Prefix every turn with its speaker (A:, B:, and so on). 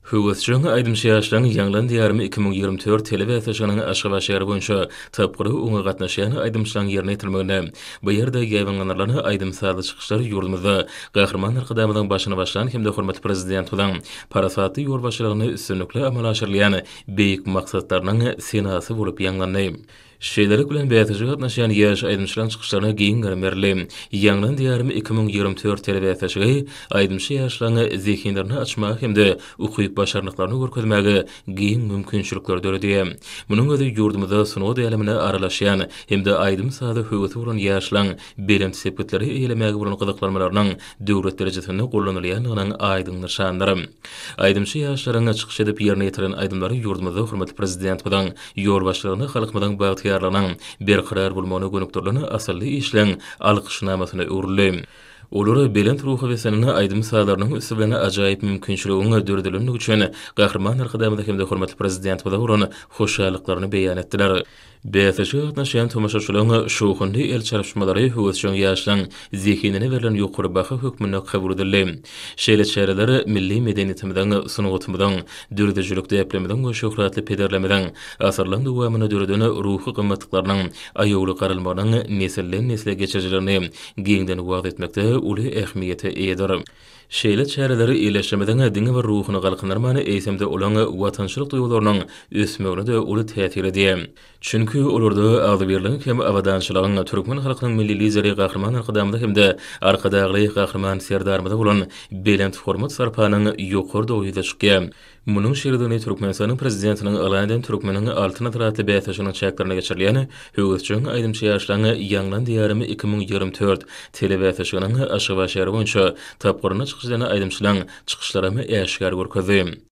A: Höwesjeň aýdymçy ýaşlaryň Ýaňlan Diýarym 2024 telebäsleşiginiň Aşgabat şäheri boýunça tapgyry oňa gatnaşýan aýdymçylaryň ýerine ýetirmeginde bu ýerde ýaýbaňlandyrylan aýdym-sazly çykyşlar ýurdumyzda Gahryman Arkadagymyzyň başyny başlan hem-de hormatly Prezidentimiziň parasatly ýolbaşçylygynda üstünlikli amala aşyrylýan beýik maksatlarynyň senasy bolup ýaňlandy. Şeýlelik bilen, bäsleşige gatnaşýan ýaş aýdymçylaryň çykyşlaryna giň gerim berildi. Ýaňlan Diýarym 2024 telebäsleşigi aýdymçy ýaşlaryň zehinlerini açmaga hem-de ukyp-başarnyklaryny görkezmäge giň mümkinçilikleri döredýär. Munuň özi ýurdumyzda sungat älemine aralaşýan hem-de aýdym-saza höwesi bolan ýaşlaryň belent sepgitleri eýelemäge bolan gyzyklanmalarynyň döwlet derejesinde gollanylýandygynyň aýdyň nyşanydyr. Aýdymçy ýaşlaryň çykyş edip ýerine ýetiren aýdymlary ýurdumyzda hormatly Prezidentimiziň ýolbaşçylygynda halkymyzyň bagtyýarlygynyň berkarar bolmagyna gönükdirilen asylly işleň alkyşnamasyna öwrüldi. Olar belent ruha beslenen aýdym-sazlarynyň üsti bilen ajaýyp mümkinçiligiň döredilendigi üçin Gahryman Arkadagymyza hem-de hormatly Prezidentimize bolan hoşallyklaryny beýan etdiler. Bäsleşige gatnaşýan tomaşaçylaryň şowhunly el çarpyşmalary höwesjeň ýaşlaryň zehinine berlen ýokary baha hökmünde kabul edildi. Şeýle çäreler milli medeniýetimiziň, sungatymyzyň, döredijilik däplerimiziň we şöhratly pederlerimiziň asyrlaryň dowamynda döreden ruhy gymmatlyklarynyň aýawly garalmagynyň nesilden-nesle geçirijiligini giňden wagyz etmekde uly ähmiýete eýedir. Şeýle çäreler ildeşlerimiziň diňe bir ruhuny galkyndyrman, eýsem-de olaň watançylyk duýgularynyň ösmegine-de uly täsir edýär. Çünki olarda agzybirligiň hem abadançylygyň, türkmen halkynyň Milli Lideri Gahryman Arkadagymyza hem-de Arkadagly Gahryman Serdarymyza bolan belent hormat-sarpanyň ýokarydygy ýüze çykýar. Munuň şeýledigini Türkmenistanyň Prezidentiniň yglan eden Türkmeniň Altyn asyry atly bäsleşiginiň çäklerinde geçirilýän Höwesjeň aýdymçy ýaşlaryň Ýaňlan Diýarym 2024 telebäsleşiginiň Aşgabat şäheri boýunça tapgyrynda çykyş eden aýdymçylaryň çykyşlaram äşgär görkezdi.